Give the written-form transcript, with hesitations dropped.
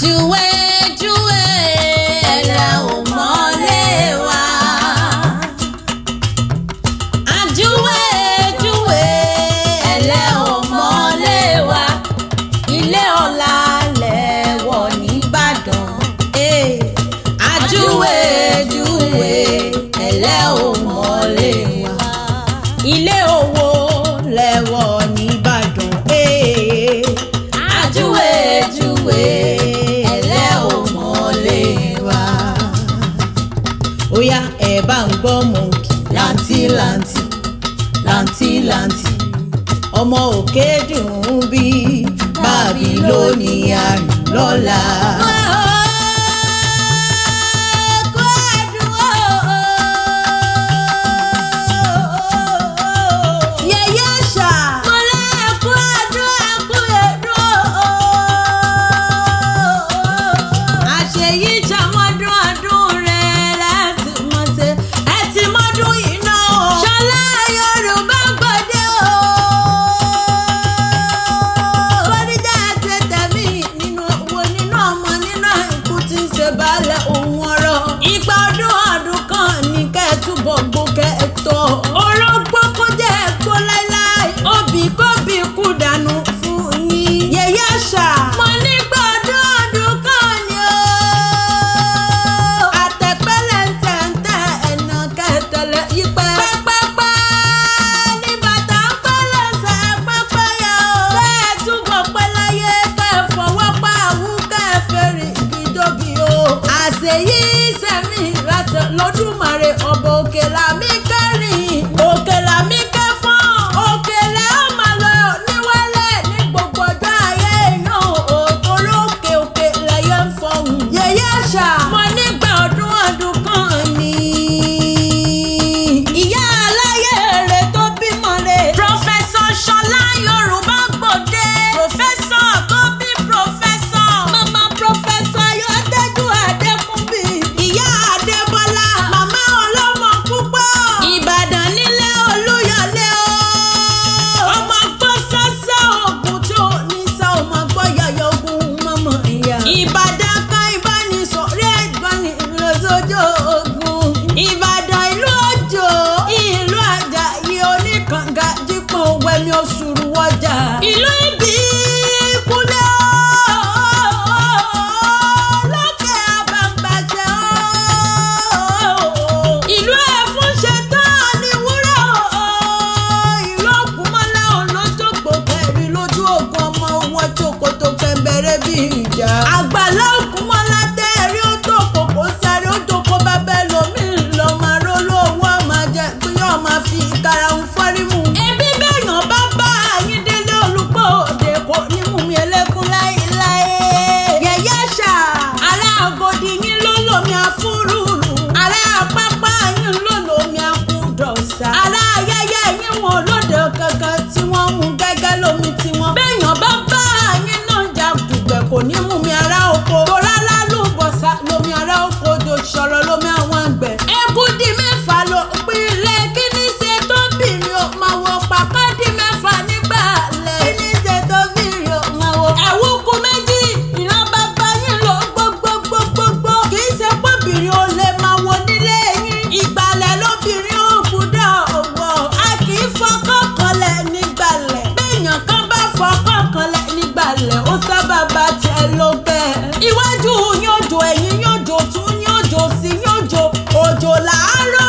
Àjúwèjúwe ẹlẹ́ ò mọ́lé wa. Àjúwèjúwe ẹlẹ́ ò mọ́lé wa. Ilé ọ̀la lẹ̀wọ̀ nìbàdàn. Àjúwèjúwe ẹlẹ́ ò mọ́lé wa. Ilé owó lẹ̀wọ̀ nìbàdàn. Àjúwèjúwe ẹlẹ́ ò mọ́lé wa. Ó yá, ẹ bá ń gbọ́ mọ̀ òkè láǹtí láǹtí láǹtí láǹtí, ọmọ òkè dùn ún bí bàbí lónìí àrùn lọ́la. Yẹ̀yẹ́ ṣá. Mo lẹ́ẹ̀kú ọdún ẹ̀kú ẹ̀dùn o. Àṣeyí ṣàmọ́dún ọdún rẹ̀ láti mọ̀ ṣe. Ẹ ti mọ́dún yìí náà o. Ṣọlá Yorùbá gbòde o. Bọ́díjà ṣe tẹ̀mí nínú owó, nínú ọmọ, nínú àìkú tí ń ṣe baálẹ̀ òun ọ̀rọ̀. Ìgbà ọdún ọdún kan ní kẹ́ ẹ túbọ̀ gbó kẹ́ ẹ tọ́. Orógbó kó jẹ́ ẹ̀kọ́ láíláí. Obì kóbì kú dànù fún yín. Yẹ̀yẹ́ àṣà. Mo ní gbọ́ ọdún ọdún kan ni o. Àtẹ̀pẹ́lẹ̀ ń tẹ̀ ń tẹ̀ ẹ̀nà kẹtẹ̀lẹ̀ yípẹ́. Pẹ́pẹ́pẹ́ ní bàtà ń pẹ́ lẹ́sẹ̀ pẹ́pẹ́ yẹ o. Kẹ́ ẹ túbọ̀ pẹ́ láyé, kẹ́ ẹ fọwọ́ pa àwú, kẹ́ ẹ fèrè ìdóbi o. Àṣeyí sẹ́mi lásán lọ́dúnmáre ọba òkè làmí kẹrin, òkè làmí kẹfọ́n, òkè lẹ́ ó máa lọ níwálẹ̀ ní gbogbo ọjọ́ ayé èèyàn òtò lókè òkè lẹ́yẹ ń fọhùn. Yẹ̀yẹ́ àṣà. Mo nígbà ọdún ọdún kan ni. Ìyá aláyé rẹ̀ tó bímọ rẹ̀. Professor Ṣọlá Yorùbá gbòde. Professor tó bí Professor. Màmá Professor Ayọ̀dẹ́jú Adékúnbí. Ìyá Adébọ́lá. Màmá ọlọ́mọ púpọ̀. Ìbàdàn nílé Olúyọ̀lé o. Ọmọ gbọ́ sọ́sọ́ ogun tó ní sá, ọmọ gbọ́ yọ̀yọ̀ ogun mọ́mọ́ ìyá. Ìbàdàn kan ìbánisọ̀rẹ́ ìbánilọ́sọ́jọ́ ogun. Ìbàdàn ìlú òjò, ìlú Àjàyí oníkànga jípò wẹ̀mí òṣùrù wọjà. Ìlú ìbí kúlẹ̀ lókè àbàǹbàṣẹ ooo. Ìlú ẹ̀fún ṣetán ní wúrà ooo. Ìlú ògúnmọ́lá olójògbò kẹrin lójú ogun, ọmọ wọn ṣòkòtò kẹ̀mbẹ̀rẹ̀ bí ìjà. Àgbàlá ògúnmọ́lá tẹ́ẹ̀rí ó tó kòkó sáré ó jókòó bábẹ́ lómi lọ máa rólú owó máa jẹ pé yóò máa fi karahun fọ́rímù. Ẹbí bẹ́yàn bá bá Ayíndélé olùgbò òde kò ní mú mi ẹlẹ́kún láéláé. Yẹ̀yẹ́ ṣá. Ará Agodi yín ló lómi àfúrúrú. Ará Pápá yín ló lómi àkúdọ̀sà. Ará ayẹyẹ yín wọn lóde kankan tí wọ́n mú gẹ́gẹ́ lómi tiwọn. Bẹ́yàn bá bá yín náà jà dùgbẹ̀ kò ní mú mi ará oko. Torá lálùbọ̀sà lómi ará oko, odò sọ̀rọ̀ lómi àwọn àgbẹ̀. Eku di mẹ́fà ló pilẹ̀, kí ní ṣe tó bìrì ó máa wọ pàpà di mẹ́fà nígbà lẹ̀. Kí ní ṣe tó bìrì ó máa wọ. Ẹ̀wù kù méjì, ìran bàbá yín ló gbogbogbogbogbò. Kì í ṣe pọ́bìnrin ò lè máa wọ nílé yín. Ìgbàlẹ̀ lóbìnrin ò gbúdọ̀ wọ̀. A kì í fọkọ́ kanlẹ̀ nígbàlẹ̀. Béèyàn kan bá fọkọ́ kanlẹ̀ nígbàlẹ̀, ó sábà bá tiẹ̀ ló bẹ́ẹ̀. Iwájú yànjò, ẹ̀yìn yànjò, tún yànjò, sí yànjò, òjò làárọ̀.